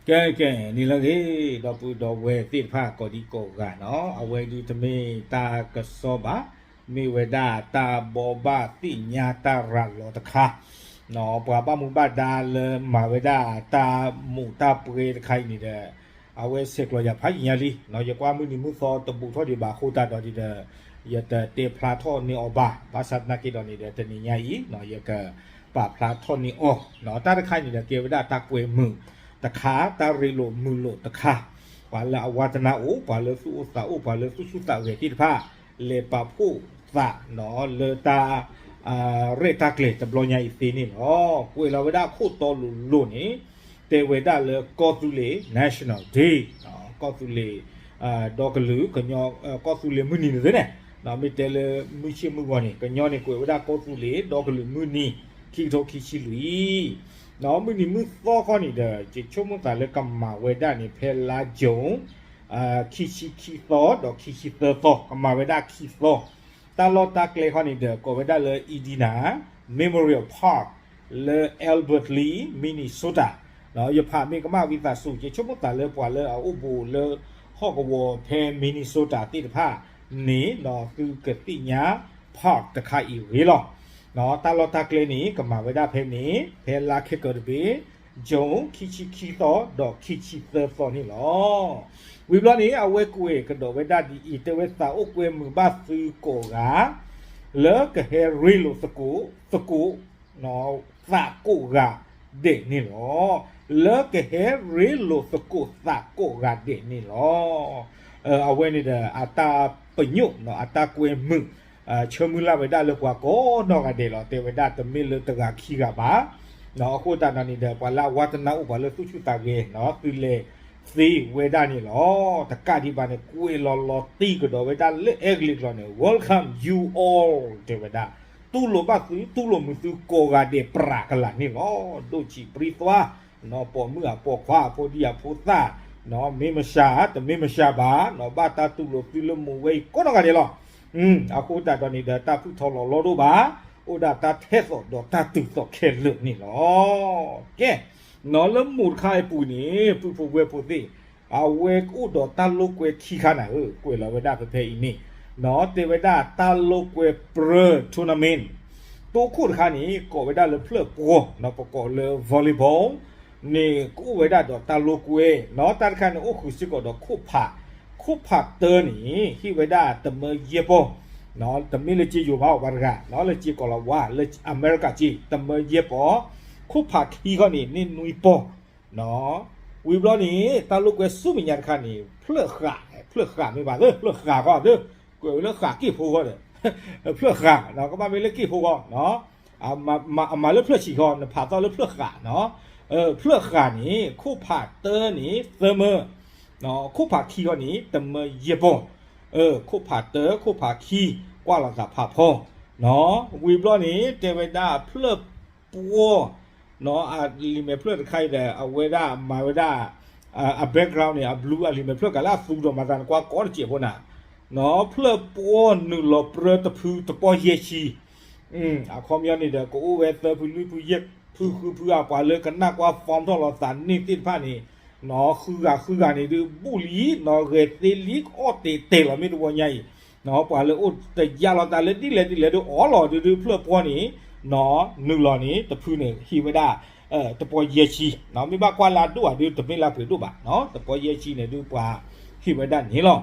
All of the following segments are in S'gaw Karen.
ကဲကဲ နံၤလၢအဂ့ၤ ဒီပုၢ်ဒီဝဲၢ်သ့ၣ်တဖၣ်ကိးဒံကိးဂၤနီၤ, အဝဲဒုးတမ့ၢ်တၢ်ကစီၣ်ဘၣ်, မ့ၢ်ဝဲဒၣ်တၢ်ဘိးဘၣ်သ့ၣ်ညါတၢ်ရၤလီၤတခါ, ပှၤဘၣ်မူဘၣ်ဒါလၢမၤဝဲဒၣ်တၢ်မူးတၢ်ပွဲတခါအံၤန့ၣ်ဒီး အဝဲဆဲးကျိးယၤဖးယံာ်ညါလံ, ယကွၢ်မုၢ်နံၤမုၢ်သီတဘူးထီၣ်ဒံးဘၣ်အဃိသတးဒီးန့ၣ်ဒီး ယတတဲဖျါထီၣ်န့ၢ်အီၤဘၣ်, ဘၣ်ဆၣ်သနာ်က့ဒီးန့ၣ်ဒီး တနံၤညါအံၤ ယကပာ်ဖျါထီၣ်န့ၢ်အီၤ, တၢ်တခါအံၤန့ၣ်ဒီး ကဲဝဲဒၣ်တၢ်ကွဲမုာ်တခါ, တၢ်ရ့လိာ်မုာ်လိာ်တခါ, ပှၤလၢအဝါတနါအိၣ်, ပှၤလၢသူၣ်အိၣ်သးအိၣ်, ပှၤလၢသူၣ်ဆူၣ်သးဂဲၤသ့ၣ်တဖၣ် လဲၤပာ်ဖှိၣ်သးနီၤ လၢတၢ် ရဲၣ်တၢ်ကျဲၤတဘျီညါအံၤသ့န့ၣ်လီၤ. ကွဲးလီၤဝဲဒၣ်ခိၣ်တီလိၤလိၤန့ၣ် တဲဝဲဒၣ်လၢကီၢ်သူလ့ၤ National Day, ကီၢ်သူလ့ၤ ဒီကလုာ် ကီၢ်သူလ့ၤမုၢ်နံၤန့ၣ်သ့န့ၣ်, မ့ၢ်တဲလၢမုၢ်ဆ့ၣ်မုၢ်ဂီၤန့ၣ် ကညီန့ၣ်ကွဲးဝဲဒၣ်ကီၢ်သူလ့ၤဒီကလုာ်မုၢ်နံၤ ခံကထိခံဆံလွံၢ်, မုၢ်နံၤမုၢ်သီခီန့ၣ်ဒီး ယဆိကမိၣ်သးလၢကမၤဝဲဒၣ်န့ၣ် ဖဲလါယူၤ ခံဆံခံသီဒီးခံဆံသၢသီ ကမၤဝဲဒၣ်ခံသီ, တၢ်လီၢ်တၢ်ကျဲခီန့ၣ်ဒီး ကိးဝဲဒၣ်လၢ Edina Memorial Park လၢ Albert Lea Minnesota, ယဖးမ့ၢ်ကမၣ်ဝံသးစူၤ ယဆိကမိၣ်သးလၢပှၤလၢအအိၣ်ဘူးလၢဟီၣ်ကဝီၤဖဲ Minnesota သ့ၣ်တဖၣ်န့ၣ် သုကသ့ၣ်ညါ park တခါအံၤဂ့ၤလီၤ. တၢ်လီၢ်တၢ်ကျဲန့ၣ် ကမၤဝဲဒၣ်ဖဲန့ၣ် ဖဲလါခဲကၢၤတဘ့ၣ် ယူၤ ခံဆံခံသီဒီးခံဆံသၢသီန့ၣ်လီၤ. ဝံၤဘျီန့ၣ် အဝဲကွဲးကဒီးဝဲဒၣ်ဒ်အံၤ တဲဝဲသးအိၣ်ကွဲမုာ်ဘၣ်သုကိးဂၤ လၢကဟဲရ့လိာ်သကိး သကိး သးကိးဂၤဒဲးန့ၣ်လီၤ. လၢကဟဲရ့လိာ်သကိးသးကိးဂၤဒဲးန့ၣ်လီၤ. အဝဲန့ၣ်ဒီး အတၢ်ပညိၣ် အတၢ်ကွဲမုာ် ဆၢမုၢ်လၢ်ဝဲဒၣ်လၢပှၤကိးနီၢ်ဂၤဒဲးလီၤ. တဲဝဲဒၣ်တမ့ၢ်လၢတဂၤခံဂၤဘၣ်. အဃိသတးဒီးန့ၣ်ဒီး ပှၤလၢအဝါတနါအိၣ် ပှၤလၢသူၣ်ဆူၣ်သးဂဲၤ သုလဲၤသ့ဝဲဒၣ်န့ၣ်လီၤ. တကးဒံးဘၣ်န့ၣ် ကွဲးလီၤလီၤတံၢ်ကဒီးဝဲဒၣ်လၢအဲကလံးကျိာ်န့ၣ် Welcome you all တဲဝဲဒၣ် တူၢ်လိာ်ဘၣ်သု တူၢ်လိာ်မုာ်သုကိးဂၤဒဲးပြးကလာ်န့ၣ်လီၤ. ဒိၣ်ဆံးပြံသွါ ပိာ်မုၣ်အပိာ်ခွါ အဖိဒံအဖိသၣ် မ့ၢ်မစှၤ တမ့ၢ်မစှၤဘၣ် ဘၣ်တၢ်တူၢ်လိာ်သုလၢမူးဝဲအံၤကိးနီၢ်ဂၤဒဲးလီၤ. အဃိသတးဒီးန့ၣ်ဒီး တၢ်ဖုၣ်ထီၣ်လီၤလီၤဒိၣ်ဘၣ် အိၣ်ဒၣ်တၢ်ထဲသိးဒီးတၢ်တုၤသိးခဲလၢာ်န့ၣ်လီၤ. ကဲ နီၤလၢမူးတခါအံၤပူၤန့ၣ် ပုၢ်ဖိဝဲၢ်ဖိသ့ၣ် အဝဲကအိၣ်ဒီးတၢ်လိာ်ကွဲခံခါနၤဧၢ ကွဲးလီၤဝဲဒၣ်ဖဲဖဲအံၤန့ၣ် တဲဝဲဒၣ်တၢ်လိာ်ကွဲပြၢ tournament တိခိၣ်တခါန့ၣ် ကိးဝဲဒၣ်လၢဖျၢၣ်ပှီၤ ပကိးလၢ volleyball န့ၣ် ကအိၣ်ဝဲဒၣ်ဒီးတၢ်လိာ်ကွဲ နီၤတၢ်တခါန့ၣ် အိၣ်ဃုာ်စ့ၢ်ကီးဒီးခိၣ်ဖး ခိၣ်ဖးတၢန့ၣ် ဟ့ၣ်ဝဲဒၣ်တမၢယဲၢ်ပီၢ် တမ့ၢ်လၢကၠ့ယိၤဘၣ်အီၤဘၣ်တဂၤ လၢကၠ့ကီးလီၤဝါ လၢအမဲရကၤကၠ့ တမၢယဲၢ်ပီၢ် ခိၣ်ဖးခံခီန့ၣ် န့ၢ်နွံပီၢ် ဝံၤဘျီန့ၣ် တၢ်လိာ်ကွဲဆူမဲာ်ညါတခါန့ၣ် ဖျၢၣ်ဃာ် ဖျၢၣ်ဃာ်မ့ၢ်ဘၣ်သ့ ဖျၢၣ်ဃာ်ဃီသ့ ကွဲးဝဲလၢဃာ်က့ၢ်ဖိဃီဒီး ဖျၢၣ်ဃာ် ကဘၣ်မ့ၢ်လၢက့ၢ်ဖိဃီ အမၤလၢဖျၢၣ်ဆံးဃီ နဖးသီလၢဖျၢၣ်ဃာ်နီၤ ဖျၢၣ်ဃာ်န့ၣ် ခိၣ်ဖးတၢန့ၣ် သၢမၢ ခိၣ်ဖးခံဃီန့ၣ် တမၢယဲၢ်ပီၢ် ခိၣ်ဖးတၢ ခိၣ်ဖးခံ ကွၢ်လီၤသးဖးဖီ ဝံၤဘျီန့ၣ် တဲဝဲဒၣ်ဖျၢၣ်ပှီၢ် အလံာ်မဲာ်ဖျၢၣ်တခါအံၤဒီး အဝဲဒၣ်မၤဝဲဒၣ် အ background န့ၣ် အ blue အလံာ်မဲာ်ဖျၢၣ်ကလၢအသူဒီးမၤသးနကွၢ်ကိးတစဲးဖိနၤ ဖျၢၣ်ပှီၢ်နုာ်လီၤပြၢတဖုတပီၢ်ယဲၢ်ဆံ အခီပညီန့ၣ်ဒီး ကအိၣ်ဝဲသၢဖုလွံၢ်ဖုယဲၢ်ဖုဃုဖုအပှၤလၢကနၣ်ကွၢ် form ထီၣ်လီၤသးန့ၢ်သ့ၣ်တဖၣ်န့ၣ် ဃုဂၤဃုဂၤန့ၣ်ဒုး ဘူၣ်လံ ဂဲၤသ့လံအီၣ်တ့ၢ်တဲာ်လီၤမ့ၢ်တဝီညါအံၤ ပှၤလၢအိၣ်တယၢ်လီၤသးလၢဒ်လဲၣ်ဒ်လဲၣ်ဒုးအီၣ်လီၤဒုးဒုးဖျၢၣ်ပှီၢ်န့ၣ် နုာ်လီၤန့ၣ် တဖုန့ၣ် ဟ့ၣ်ဝဲဒၣ် တပီၢ်ယဲၢ်ဆံ မ့ၢ်ဘၣ်ကွၢ်လၢအဒိၣ်အဒုးတမ့ၢ်လၢပှဲၤဒိၣ်ဘၣ် တပီၢ်ယဲၢ်ဆံန့ၣ်ဒုးပှၤဟ့ၣ်ဝဲဒၣ်န့ၣ်လီၤ.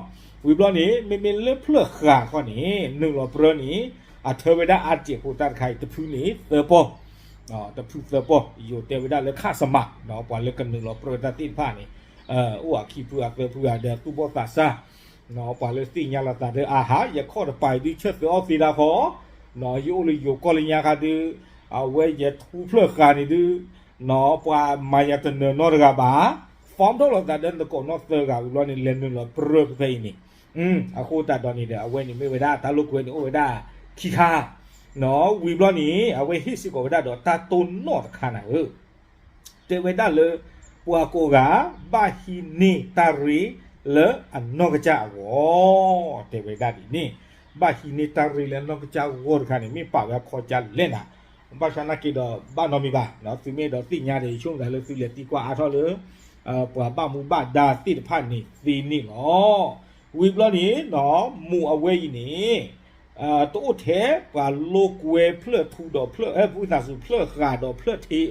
ဝံၤဘျီန့ၣ် မ့မ့ၢ်လၢဖျၢၣ်ဃာ်ခီန့ၣ် နုာ်လီၤပြၢန့ၣ် အထၢဝဲဒၣ်အါတစဲးဖိတၢ်တခါအံၤ တဖုန့ၣ်သၢပီၢ် တဖုသၢပီၢ် ယိၤတဲဝဲဒၣ်လၢခၣ်စမး ပှၤလၢကနုာ်လီၤပြၢတၢ်သ့ၣ်တဖၣ်န့ၣ် အိၣ်အခံဖုအသၢဖုဂၤဒီးသူၣ်ဘီၣ်သးစၢ် ပှၤလၢသ့ၣ်ညါလီၤသးဒီး အဟါ ယခီၣ်တပၤအံၤဒုး ဆၢသၢအီၣ်သ့ဒၣ်ဃီ ယအိၣ်လၢယိၤကီၢ်လၢညါခါဒုး အဝဲယထူဖျၢၣ်ဃာ်န့ၣ်ဒုး ပှၤမၤယၤတနၢၤနီတဂၤဘၣ် form ထီၣ်လီၤသးဒီးနကိးနီၢ်သၢဂၤဝံၤဘျီန့ၣ် လဲၤနုာ်လီၤပြၢဖဲဖဲအံၤန့ၣ် အဃိသတးဒီးန့ၣ်ဒီး အဝဲန့ၣ်မ့ၢ်ဝဲဒၣ်တၢ်လိာ်ကွဲန့ၣ်အိၣ်ဝဲဒၣ်ခံခါ ဝံၤဘျီန့ၣ် အဝဲဟ့ၣ်စ့ၢ်ကီးဝဲဒၣ်ဒီးတၢ်တိၢ်နီၣ်တခါနၤဧၢ တဲဝဲဒၣ်လၢ ပှၤကိးဂၤ ဘၣ်ဟံးန့ၢ်တၢ်ရ့လၢအနီၢ်ကစၢ်အဂီၢ် တဲဝဲဒၣ်ဒ်န့ၣ် ဘၣ်ဟံးန့ၢ်တၢ်ရ့လၢအနီၢ်ကစၢ်အဂီၢ်တခါန့ၣ် မ့ၢ်ပာ်ဝဲအခီကၢ်လဲၣ်နၤ ဘၣ်ဆၣ်နာ်က့ဒီး ဘၣ်နီတမံၤဘၣ် သုမ့ၢ်အဲၣ်ဒိးသ့ၣ်ညါဒီး ယဆိကမိၣ်သးလၢသုလဲၤသံကွၢ်အါထီၣ်လၢ ပှၤဘၣ်မူဘၣ်ဒါသ့ၣ်တဖၣ်န့ၣ်သ့န့ၣ်လီၤ. ဝံၤဘျီန့ၣ် မူးအဝဲအံၤန့ၣ် တအိၣ်ထဲပှၤလိာ်ကွဲဖျၢၣ်ထူဒီးဖျၢၣ် ဖုသးစူၤ ဖျၢၣ်ဃာ်ဒီးဖျၢၣ်ထ့,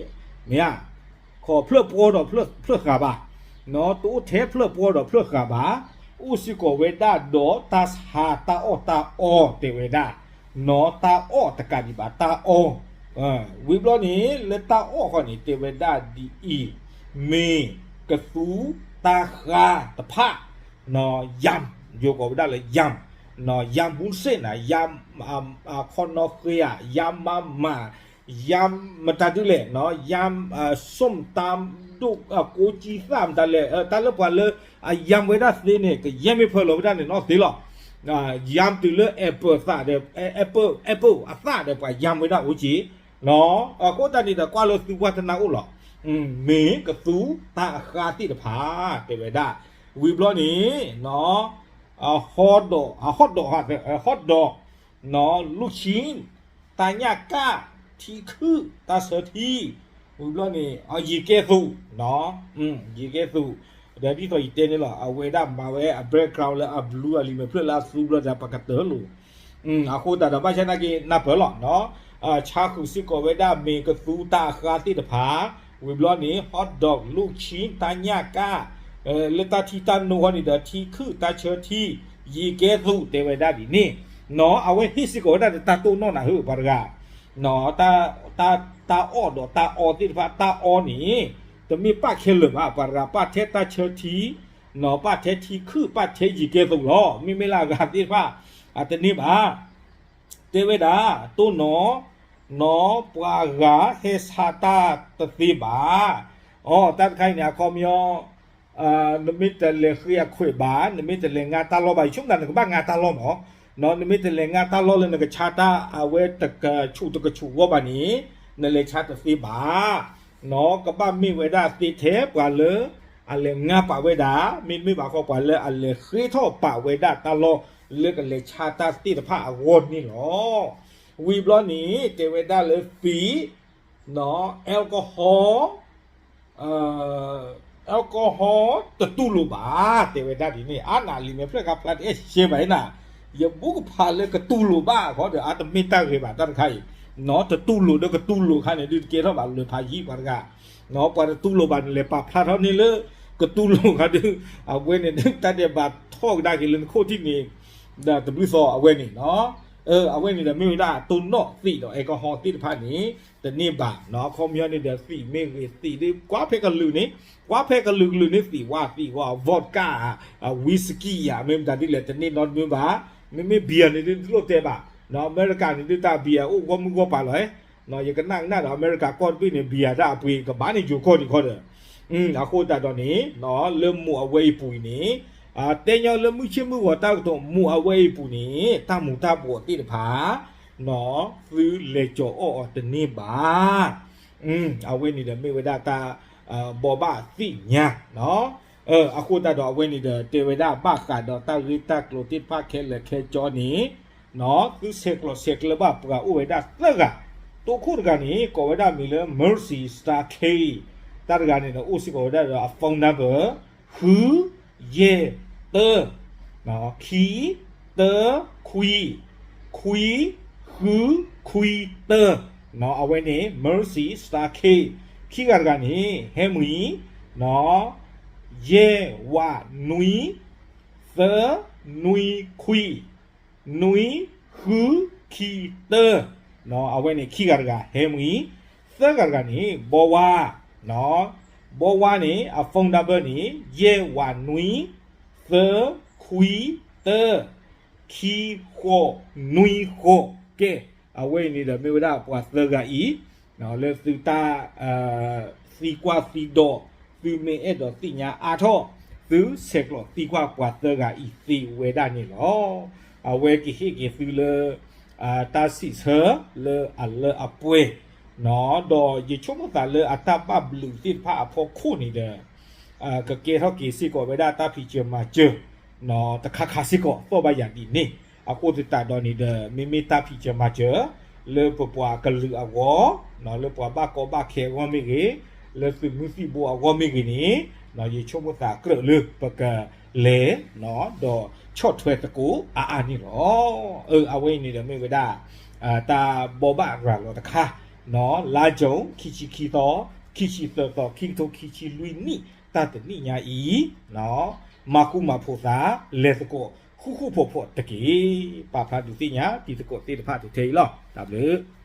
မ့ၢ်ဧါ, ခီဖျၢၣ်ပှီဒီးဖျၢၣ်ဃာ်ဘၣ်, တအိၣ်ထဲဖျၢၣ်ပှီဒီးဖျၢၣ်ဃာ်ဘၣ်, အိၣ်စ့ၢ်ကီးဝဲဒၣ်ဒီးတၢ်ဆါတၢ်အီၣ်တၢ်အီတဲဝဲဒၣ်, နီၢ်တၢ်အီၣ်တကးဒံးဘၣ် တၢ်အီ, ဝံၤဘျီန့ၣ် လၢတၢ်အီၣ်ဃီန့ၣ် တဲဝဲဒၣ်ဒ်အံၤ, မ့ၢ်ကသူတၢ်ဃါတဖၣ်, နီၢ်ယၢမ်ၢ်, ယိၤကိးဝဲဒၣ်လၢယၢမ်ၢ်, နီၢ်ယၢမ်ၢ်မူစ့ၣ်နၤ, ယၢမ်ၢ် အခီနီၣ်ဃ့ဧါ, ယၢမ်ၢ်မၤမၤ, ယၢမ်ၢ်မတၤဒုလဲၣ်, နီၢ်ယၢမ်ၢ် အ ส้มตำ ဒိၣ် ကိကံသၣ်မတၤလဲၣ်, တၢ်လၢပှၤလၢအယၢမ်ၢ်ဝဲဒၣ်သ့န့ၣ် ကယဲၢ်မ့ၢ်ဖၢလီၤဝဲဒၣ်န့ၣ်နီၢ်သ့လီၤ. ယၢမ်ၢ်တုၤလၢ apple သၣ်ဒီး apple apple အသၣ်ဒီးပှၤယၢမ်ၢ်ဝဲဒၣ်အိၣ်က့ၤ, အဃိသတးန့ၣ်ဒီးကွၢ်လၢသုဝဲတနၢ်အိၣ်လီၤ. မ့ၢ်ကသူတၢ်အဃါသ့ၣ်တဖၣ် တဲဝဲဒၣ်, ဝံၤဘျီန့ၣ် ဟီဒီး ဟီဒီး ဟီဒီး နီၢ် လူၢ်ဆံ တၢ်ညၣ်ကၣ် ထံခုၣ် တၢ်ဆၢထံ, ဝံၤဘျီန့ၣ် ယံၤကဲသူး, ယံၤကဲသူး, ဒီးဒ်သိးယတဲန့ၣ်လီၤ အဝဲဒၣ်မၤဝဲအ background လၢအ blue အလံာ်မဲာ်ဖျၢၣ်လၢအသူဘျီဒီး ပကတၢၢ်လိာ်, အဃိသတးဒီးဘၣ်ဆၣ်နာ်က့နၢ်ပၢၢ်လီၤ, ဆါဃုာ်စ့ၢ်ကီးဝဲဒၣ်မ့ၢ်ကသူတၢ်အဃါသ့ၣ်တဖၣ်, ဝံၤဘျီန့ၣ် hot dog လူၢ်ဆံ တၢ်ညၣ်ကၣ် လၢတၢ်ထံတၢ်နိဃီန့ၣ်ဒီး ထံခုၣ် တၢ်ဆၢထံ, ယံၤကဲသူး တဲဝဲဒၣ်ဒ်န့ၣ်, နီၢ် အဝဲဟ့ၣ်စ့ၢ်ကီးဝဲဒၣ်ဒီးတၢ်တိၢ်နီၣ်နၤဧၢ ပှၤတဂၤ, တၢ်အီၣ်ဒီးတၢ်အီသ့ၣ်တဖၣ် တၢ်အီန့ၣ် တမ့ၢ်ပာ်ခဲလၢာ်ဘၣ်, ပှၤတဂၤပာ်ထဲတၢ်ဆၢထံ, နီၢ် ပာ်ထဲထံခုၣ် ပာ်ထဲယံၤကဲသူးလီၤ. မ့မ့ၢ်လၢအဂၤသ့ၣ်တဖၣ် အတန့ၢ်ဘၣ် တဲဝဲဒၣ် တိၢ်နီၣ်, နီၢ် ပှၤဂၤဟဲဆါတၢ်တသ့ဘၣ်. အိ တၢ်တခါအံၤန့ၣ် အခီပညီ နမ့ၢ်တလဲၤဃ့အခွဲးဘၣ်, နမ့ၢ်တလဲၤငါတၢ်လီၢ်ဘၣ်, ယဆိကမိၣ်နကဘၣ်ငါတၢ်လီၢ်မး, နမ့ၢ်တလဲၤငါတၢ်လီၢ်လၢနကဆါတၢ်အဝဲတကဆူးတကဆူးဂီၢ်ဘၣ်န့ၣ် နလဲၤဆါတသ့ဘၣ်. နီၢ် ကဘၣ်မ့ၢ်ဝဲဒၣ်သ့ထဲပှၤလၢ အလဲၤငါပာ်ဝဲဒၣ်, မ့တမ့ၢ်ဘၣ်ဃီ ပှၤလၢအလဲၤဃ့ထီၣ်ပာ်ဝဲဒၣ်တၢ်လီၢ်လၢကလဲၤဆါတၢ်သ့ၣ်တဖၣ်အဂီၢ်န့ၣ်လီၤ. ဝံၤဘျီန့ၣ် တဲဝဲဒၣ်လၢသံး, နီၢ် alcohol, alcohol တတူၢ်လိာ်ဘၣ်, တဲဝဲဒၣ်ဒ်န့ၣ် အါနၤလံာ်မဲာ်ဖျၢၣ်ခါဖျါတအဲၣ်ရှဲဘၣ်နၤ, ယဘူကဖးလၢကတူၢ်လိာ်ဘၣ်ဃီဒီး အါတမ့ၢ်တၢ်ဂ့ၤဘၣ် တၢ်တခါအံၤ, နီၢ် တတူၢ်လိာ်ဒီးကတူၢ်လိာ်ခါန့ၣ်ဒုးတကဲထီၣ်ဘၣ် လၢဖးယံာ်ပှၤတဂၤ, နီၢ် ပှၤတတူၢ်လိာ်ဘၣ်န့ၣ် လဲၤပာ်ဖျါထီၣ်န့ၢ်လၢ ကတူၢ်လိာ်ခါဒုး အဝဲန့ၣ်ဒုး တၢ်ဒဲးဘးထီၣ်ကဒါက့ၤလၢနခိၣ်ထံၣ်န့ၣ် ဒီးတဘျုးသီအဝဲန့ၣ်နီၢ်, အဝဲန့ၣ်ဒီးမ့ၢ်ဝဲဒၣ်တိၢ်နီၣ်သံးဒီး alcohol သ့ၣ်တဖၣ်န့ၣ် တန့ၢ်ဘၣ်နီၢ်, အခီပညီန့ၣ်ဒီးသံးမ့ၢ်ဂ့ၤသံးဒုး ကွၢ်ဖဲကလုာ်န့ၣ်, ကွၢ်ဖဲကလုာ်ကလုာ်န့ၣ် သံးဝါသံးဝါ vodka ဧါ, whisky ဧါ, မ့ၢ်မတၤဒ်လဲၣ် တန့ၢ်နီတမံၤဘၣ်, မ့မ့ၢ် beer န့ၣ်ဒုး တလိၣ်တဲဘၣ်, နီၢ် အမဲရကၤန့ၣ်ဒုး တၢ် beer အိၣ်ဂီၢ်မုၢ်ဂီၢ်ပၤလီၤ, နီၢ် ယကနၣ်ကနၣ်ဒီး အမဲရကၤကီၢ်တဘ့ၣ်န့ၣ် beer တၢ်အပှ့ၤကဘၣ်န့ၣ်ယိၤကီၢ်ဒံးခီဒီး, အဃိသတးဒီးန့ၣ် နီၢ် လၢမူးအဝဲအံၤပူၤအံၤန့ၣ်, တဲညီလၢမုၢ်ဆ့ၣ်မုၢ်ဂီၤတၢ်ကတိၤ မူးအဝဲအံၤပူၤန့ၣ် တၢ်မူးတၢ်ဘှီးသ့ၣ်တဖၣ် နီၢ် သုလဲၤကၠီၤအီၣ်အီၤတန့ၢ်ဘၣ်. အဝဲန့ၣ်ဒီးမ့ၢ်ဝဲဒၣ်တၢ် ဘိးဘၣ်သ့ၣ်ညါနီၢ်, အဃိသတးဒီးအဝဲန့ၣ်ဒီး တဲဝဲဒၣ်ဘၣ်ဃးဒီးတၢ်ဂ့ၢ်တၢ်ကျိၤသ့ၣ်တဖၣ်ခဲလၢာ်ခဲဆ့န့ၣ်, နီၢ် သုဆဲးကျိးဆဲးကျၢဘၣ်ပှၤအိၣ်ဝဲဒၣ်သၢဂၤ, တိခိၣ်တဂၤန့ၣ် ကိးဝဲဒၣ်မံၤလၢ Mercy Star K, တၢ်တဂၤန့ၣ်ဒီး အိၣ်စ့ၢ်ကီးဝဲဒၣ်ဒီးအ phone number ဃု ယဲၢ် တၢ ခံ တၢ ခွံ ခွံ ဃု ခွံ တၢ, နီၢ် အဝဲန့ၣ် Mercy Star K, ခံဂၤတဂၤန့ၣ် ဟဲမံၤ နီၢ် ယဲၢ် ဝး နွံ သၢ နွံ ခွံ နွံ ဃု ခံ တၢ, နီၢ် အဝဲန့ၣ်ခံဂၤတဂၤ ဟဲမံၤ, သၢဂၤတဂၤန့ၣ် ဘီဝါ, နီၢ် ဘီဝါန့ၣ် အ phone number န့ၣ် ယဲၢ် ဝး နွံ သၢ ခွံ တၢ ခံ ဃိး နွံ ဃိး, ကဲ, အဝဲအံၤန့ၣ်ဒီးမ့ၢ်ဝဲဒၣ်ပှၤသၢဂၤအံၤ လၢသုတၢ် သံကွၢ်သံဒိး, သုမ့ၢ်အဲၣ်ဒိးသ့ၣ်ညါအါထီၣ်, သုဆဲးကျိးသံကွၢ်ပှၤသၢဂၤအံၤသ့ဝဲဒၣ်န့ၣ်လီၤ. အဝဲကဟ့ၣ်က့ၤသုလၢ တၢ်စံးဆၢလၢအလၢအပှဲၤ, ဒီးယဆိကမိၣ်သးလၢအတၢ်ဘၣ်ဘျုးသ့ၣ်တဖၣ်အဖီခိၣ်န့ၣ်ဒီး ကကဲထီၣ်က့ၤစ့ၢ်ကီးဝဲဒၣ်တၢ်ဖံးစၢၤမၤစၢၤ တခါခါစ့ၢ်ကီး သီၣ်ဘၣ်ယၤဒ်န့ၣ်, အဃိသတးဒီးန့ၣ်ဒီး မ့မ့ၢ်တၢ်ဖံးစၢၤမၤစၢၤ လၢပပှၤကလုာ်အဂီၢ်, လၢပှၤဘၣ်ကီဘၣ်ခဲအဂီၢ်မ့ၢ်ဂ့ၤ, လၢသုးမုၢ်သံၣ်ဘိအဂီၢ်မ့ၢ်ဂ့ၤန့ၣ်, ယဆိကမိၣ်သးကြၢးလၢပကလဲၤ ဒီးဆီၣ်ထွဲသကိးအါအါန့ၣ်လီၤ. အၢ အဝဲအံၤန့ၣ်ဒီးမ့ၢ်ဝဲဒၣ် တၢ်ဘိးဘၣ်ရၤလီၤတခါ, လါယူၤ ခံဆံခံသီ, ခံဆံသၢသီ, ခံကထိခံဆံလွံၢ်နံၣ် တၢ်တနံၣ်ညါအံၤ, မၤဃူမၤဖိးသး, လဲၤသကိးဃူဃူဖိးဖိးတက့ၢ်. ပာ်ဖျါဒုးသ့ၣ်ညါတံၤသကိးသ့ၣ်တဖၣ်ထဲအံၤလီၤ. တၢ်ဘျုး